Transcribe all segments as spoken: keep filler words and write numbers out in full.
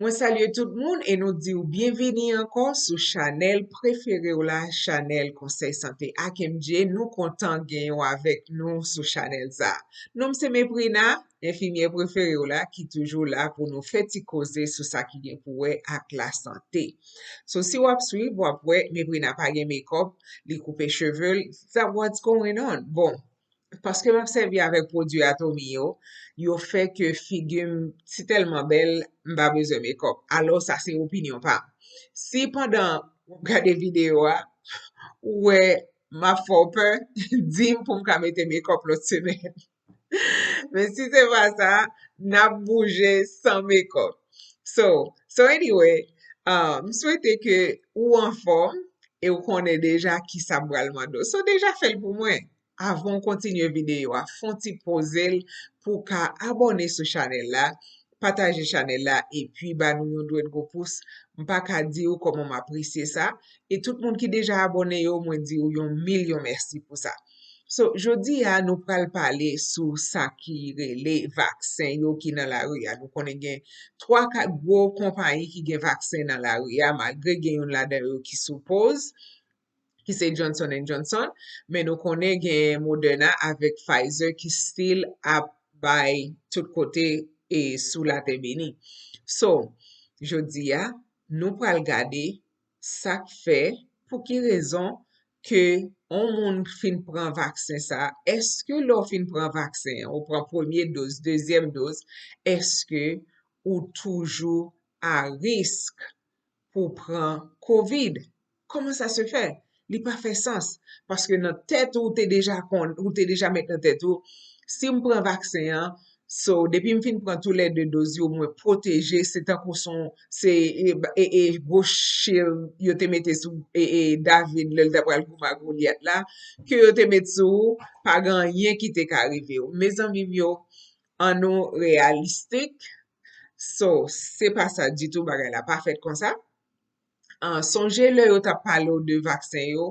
Mwen salye tout moun e nou di w byenvini ankò sou chanèl prefere w la, chanèl Konsèy Sante ak M J. Nou kontan genyen w avèk nou sou chanèl sa. Non m se Meprina, enfimyè prefere w la ki toujou la pou nou fè ti koze sou sa ki gen pou wè ak lasante. So si w ap swiv, w ap wè Meprina pa gen makeup, li koupe cheve l. Sa what's going on? Bon, paske m ap sèvi avèk pwodui Atomy yo, yo fè ke figi m si tèlman bèl, m pa bezwen makeup. Alò, sa se opinyon pa m. Si pandan w ap gade videyo a, ou wè m ap fè w pè, di m pou m ka mete makeup lòt semèn. Men si se pa sa, n ap bouje san makeup. So, so anyway, uh, m swete ke ou anfòm e ou konnen deja kisa m pral mande w. So, deja fè l pou mwen. Avan w kontinye videyo a, fè yon ti poze l pou w ka abòne sou chanèl la, pataje chanèl la, epi ba nou yon dwèt gwo pous. M pa ka di w kòman m apresye sa. E tout moun ki deja abòne yo, mwen di w yon milyon mèsi pou sa. So, jodi a, nou pral pale sou sa ki rele vaksen yo ki nan lari a. Nou konnen gen twa, kat gwo konpayi ki gen vaksen nan lari a, malgre gen youn ladan yo ki sou poz, ki se Johnson and Johnson, men nou konnen gen Moderna avèk Pfizer ki still ap bay tout kote e sou latè beni. So, jodi a, nou pral gade sa k fè, pou ki rezon ke yon moun fin pran vaksen sa, èske lè w fin pran vaksen an, ou pran premye doz, dezyèm doz, èske ou toujou a risk pou pran kovid? Kòman sa se fè? Li pa fè sans, paske nan tèt ou, ou te deja konn, ou te deja met nan tèt ou, si m pran vaksen an, so, depi m fin pran toulède doz yo, mwen pwoteje, se tankou se yon, se, e, e, e, gwo shield yo te mete sou, e, e, David lè l ta pral goumen ak Golyat la, ke yo te met sou ou, pa gen anyen ki te ka rive w. Mezanmi m yo, ann nou reyalistik. So, se pa sa ditou, bagay la pa fèt konsa. Ah, sonje lè yo t ap pale w de vaksen yo,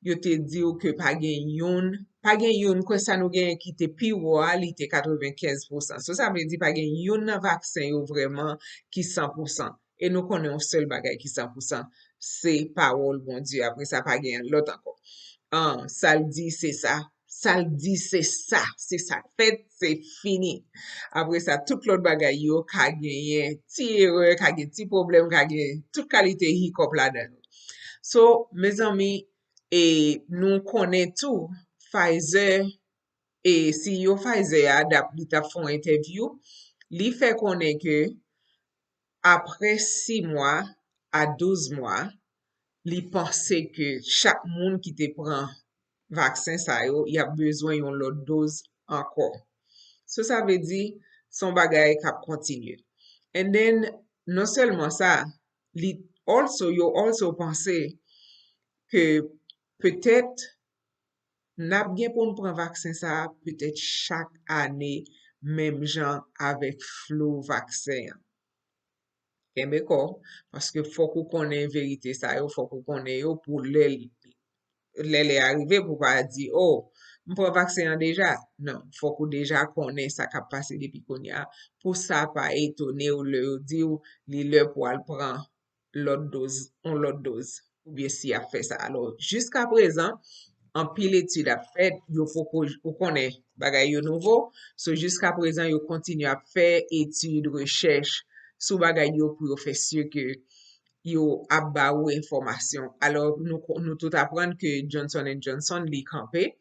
yo te di w ke pa gen youn, pa gen youn, kwè sa nou genyen ki te pi wo a, li te katrevenkenz pousan. So, sa vle di pa gen youn nan vaksen yo vrèman ki san pousan. E nou konnen yon sèl bagay ki san pousan, se pawòl Bondye. Apre sa, pa gen lòt ankò. Ah, sa l di, se sa. Sa l di, se sa. Se sa k fèt, se fini. Apre sa, tout lòt bagay yo ka genyen ti erè, ka gen ti pwoblèm, ka gen tout kalite hikòp ladan yo. So, mezanmi, e nou konnen tou, Pfizer, e C E O Pfizer a, dap-, li t ap fè yon entèvyou, li fè konnen ke apre sis mwa a douz mwa, li panse ke chak moun ki te pran vaksen sa yo, y ap bezwen yon lòt doz ankò. So, sa vle di, se yon bagay k ap kontinye. And then, non sèlman sa, li also, yo also panse ke petèt n ap gen pou n pran vaksen sa a petèt chak ane, menm jan avèk flu vaksen an. Kenbe kò w, paske fòk ou konnen verite sa yo, fòk ou konnen yo pou lè, lè, lè a rive pou w pa di, "O, m pran vaksen an deja." Non, fòk ou deja konnen sa k ap pase depi kounye a, pou sa pa etone w lè yo di w li lè pou w al pran lòt doz, yon lòt doz, oubyen si y ap fè sa. Alò, jiskaprezan, anpil etid ap fèt, yo poko, ou konnen, bagay yo nouvo. So, jiskaprezan, yo kontinye ap fè etid, rechèch sou bagay yo pou yo fè si ke yo ap ba ou enfòmasyon. Alò, nou, nou tout aprann ke Johnson and Johnson, li kanpe.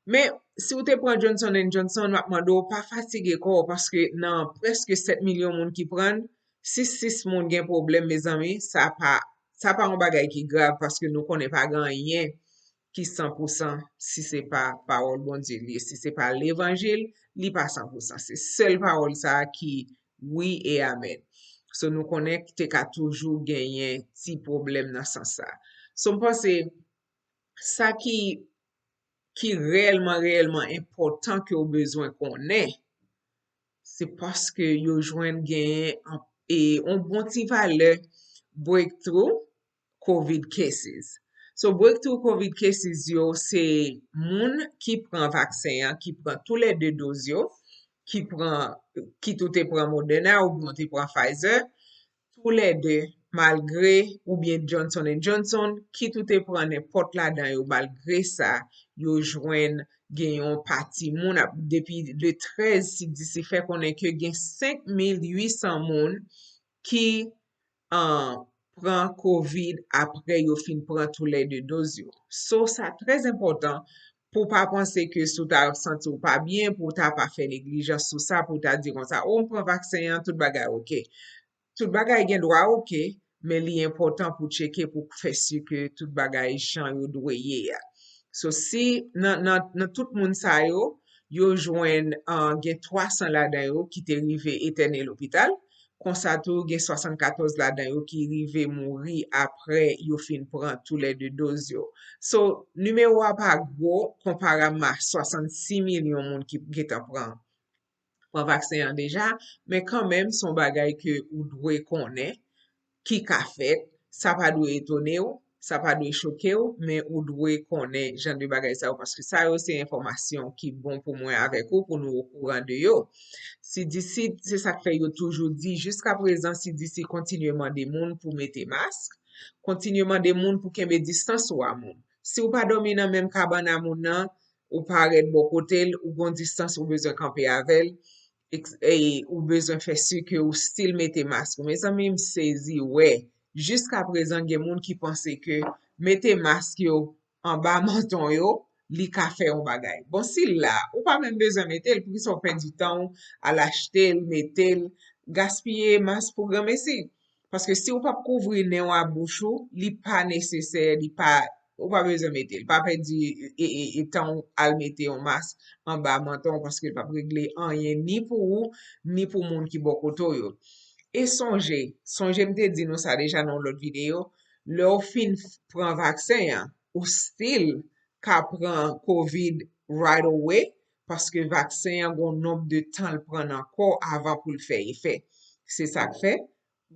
Men, si w te pran Johnson and Johnson, m ap mande w pa fatige kò w, paske nan prèske sèt milyon moun ki pran l, si sis moun gen pwoblèm, mezanmi, sa pa, sa pa yon bagay ki grav, paske nou konnen pa gen anyen ki san pousan si se pa pawòl Bondye li ye, si se pa levanjil, li pa san pousan. Se sèl pawòl sa a ki wi e amèn. So, nou konnen te ka toujou genyen ti pwoblèm nan sans sa. So, m panse, sa ki, ki reyèlman, reyèlman enpòtan ke w bezwen konnen, se paske yo jwenn genyen an, e, yon bon ti valè breakthrough covid cases. So, breakthrough covid cases yo, se moun ki pran vaksen an, ki pran toulède doz yo, ki pran, ki tou te pran Moderna oubyen te pran Pfizer, pou lè de, malgre oubyen Johnson and Johnson, kit ou te pran nenpòt ladan yo, malgre sa, yo jwenn gen yon pati moun, ap- depi le trèz, C D C fè konnen ke gen senk mil uit san moun ki an, pran kovid apre yo fin pran tou lè de doz yo. So, sa trè enpòtan pou w pa panse ke si w ta santi w pa byen, pou w ta pa fè neglijans sou sa, pou w ta di konsa, o, m pran vaksen an, tout bagay oke. Tout bagay gen dwa oke, men li enpòtan pou tcheke, pou fè si ke tout bagay jan yo dwe ye a. So, si nan, nan, nan tout moun sa yo, yo jwenn, ah, gen twa san ladan yo ki te rive etène lopital, konsa tou gen swasannkatòz ladan yo ki rive mouri apre yo fin pran tou lè de doz yo. So, nimewo a pa gwo konparabman a swasannsis milyon moun ki gentan pran pran vaksen an deja, men kanmenm se yon bagay ke ou dwe konnen ki ka fèt, sa pa dwe etone w, sa pa dwe choke w, men ou dwe konnen jan de bagay sa yo, paske sa yo se enfòmasyon ki bon pou mwen avèk ou, pou nou okouran de yo. C D C, se sa k fè yo toujou di, jiska prezan, C D C kontinye mande moun pou mete mask, kontinye mande moun pou kenbe distans ou a moun. Si w pa dòmi nan menm kabann a moun nan, ou pa rèd bò kote l, ou gon distans ou bezwen kanpe avè l, e ou bezwen fè si ke ou still mete mask ou. Mezanmi, m sezi wè, jiska prezan gen moun ki panse ke mete mask yo anba manton yo, li ka fè yon bagay. Bon, si l la, ou pa menm bezwen mete l, poukisa w pèdi tan w al achte l, mete l, gaspiye mask pou granmesi? Paske si w p ap kouvri nen w ak bouch ou, li pa nesesè, li pa, ou pa bezwen mete l. Pa pèdi e, e, e tan w al mete yon mask anba manton w, paske l p ap regle anyen ni pou ou, ni pou moun ki bò kote w yo. E sonje, sonje m te di nou sa deja nan yon lòt videyo, lè w fin pran vaksen an, ou still ka pran kovid right away, paske vaksen an gon nonb de tan l pran nan kò avan pou l fè efè. Se sa k fè,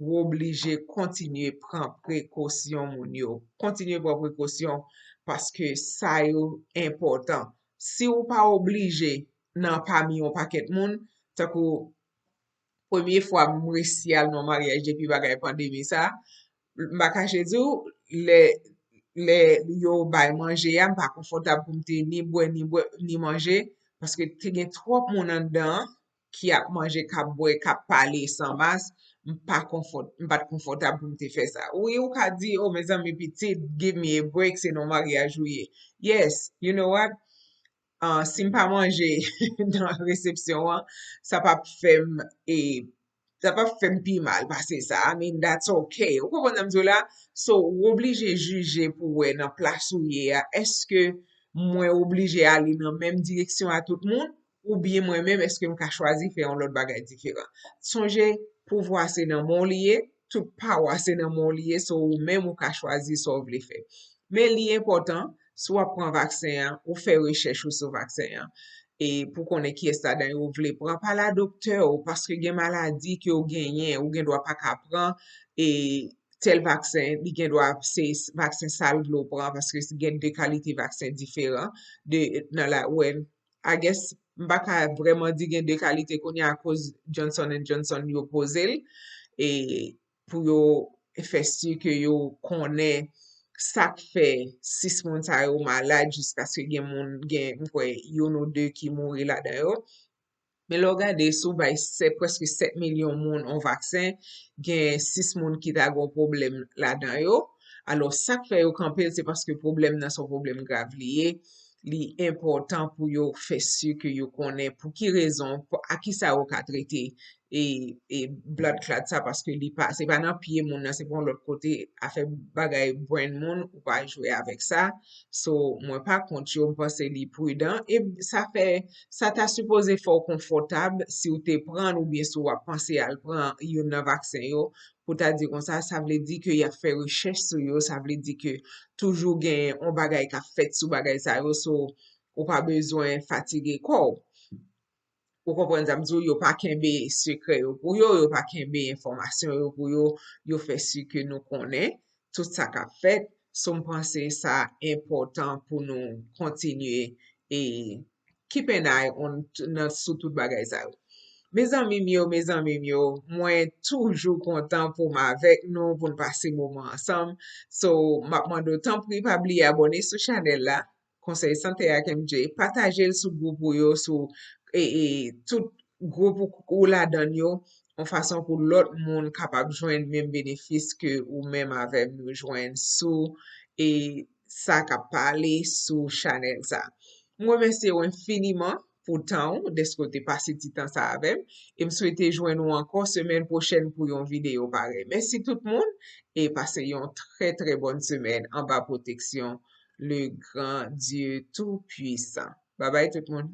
ou oblije kontinye pran prekosyon moun yo. Kontinye pran prekosyon paske sa yo enpòtan. Si ou pa oblije nan pami yon pakèt moun, tankou premye fwa m resi al nan maryaj depi bagay pandemi sa, m pa kache di w, lè, lè yo bay manje a, m pa konfòtab pou m te ni bwè, ni bwè, ni manje, paske te gen twòp moun anndan an ki ap manje, k ap bwè, k ap pale san mask, m pa konfòt-, m pa t konfòtab pou m te fè sa. Wi, ou ka di, o, mezanmi pitit, give me a break, se nan maryaj ou ye. Yes, you know what? Ah, si m pa manje nan resepsyon an, sa p ap fè m, e, sa p ap fè m pi mal pase sa. I mean, that's okay. Ou konprann sa m di w la? So, ou oblije jije pou wè nan plas ou ye a, èske mwen oblije ale nan menm direksyon a tout moun? Oubyen mwen menm, èske m ka chwazi fè yon lòt bagay diferan? Sonje, pouvwa se nan men w li ye, tout pawa se nan men w li ye, so ou menm ou ka chwazi sa w vle fè. Men li enpòtan, si w ap pran vaksen an, ou fè rechèch ou sou vaksen an. E pou konnen kiyès ladan yo w vle pran, pale a doktè w, paske gen maladi ke w genyen, ou gen dwa pa ka pran, e tèl vaksen, li gen dwa se vaksen sa l vle w pran, paske gen de kalite vaksen diferan de, nan la, wè, I guess, m pa ka vrèman di gen de kalite kounye a akoz Johnson and Johnson yo poze l, e pou yo fè si ke yo konnen sa k fè sis moun sa yo malad jiskaske gen moun, gen, m kwè, youn ou de ki mouri ladan yo. Men lè w gade, si w bay sèt, prèske sèt milyon moun yon vaksen, gen sis moun ki ta gen yon pwoblèm ladan yo. Alò, sa k fè yo kanpe l, se paske pwoblèm nan se yon pwoblèm grav li ye. Li enpòtan pou yo fè si ke yo konnen pou ki rezon, pou, a ki sa yo ka trete e, e bloodclaat sa, paske li pa, se pa nan pye moun nan, se pa yon lòt kote, afè bagay brain moun, ou pa jwe avèk sa. So, mwen pa kont yo, m panse li pridan, e sa fè, sa ta sipoze fè w konfòtab si w te pran l oubyen si w ap panse al pran youn nan vaksen yo, pou ta di konsa, sa vle di ke y ap fè rechèch sou yo, sa vle di ke toujou gen yon bagay k ap fèt sou bagay sa yo, so, ou pa bezwen fatige kò w. Ou konprann sa m di w, yo pa kenbe sekrè yo pou yo, yo pa kenbe enfòmasyon yo pou yo, yo fè si ke nou konnen tout sa k ap fèt. So, m panse sa enpòtan pou nou kontinye e keep an eye on, nan, sou tout bagay sa yo. Mezanmi m yo, mezanmi m yo, mwen toujou kontan pou m avèk nou, pou n pase moman ansanm. So, m ap mande w, tanpri, pa bliye abòne sou chanèl la, Konsèy Sante ak M J, pataje l sou gwoup ou yo, sou e, e, tout gwoup ou, ou ladan yo, yon fason pou lòt moun kapab jwenn menm benefis ke ou menm avè m nou jwenn sou e sa k ap pale sou chanèl sa. M remèsye w enfiniman pou tan w, dèske w te pase ti tan sa avè m, e m swete jwenn ou ankò semèn pwochèn pou yon videyo parèy. Mèsi tout moun, e pase yon trè, trè bòn semèn anba pwoteksyon le gran Dye Tou Pwisan. Babay tout moun.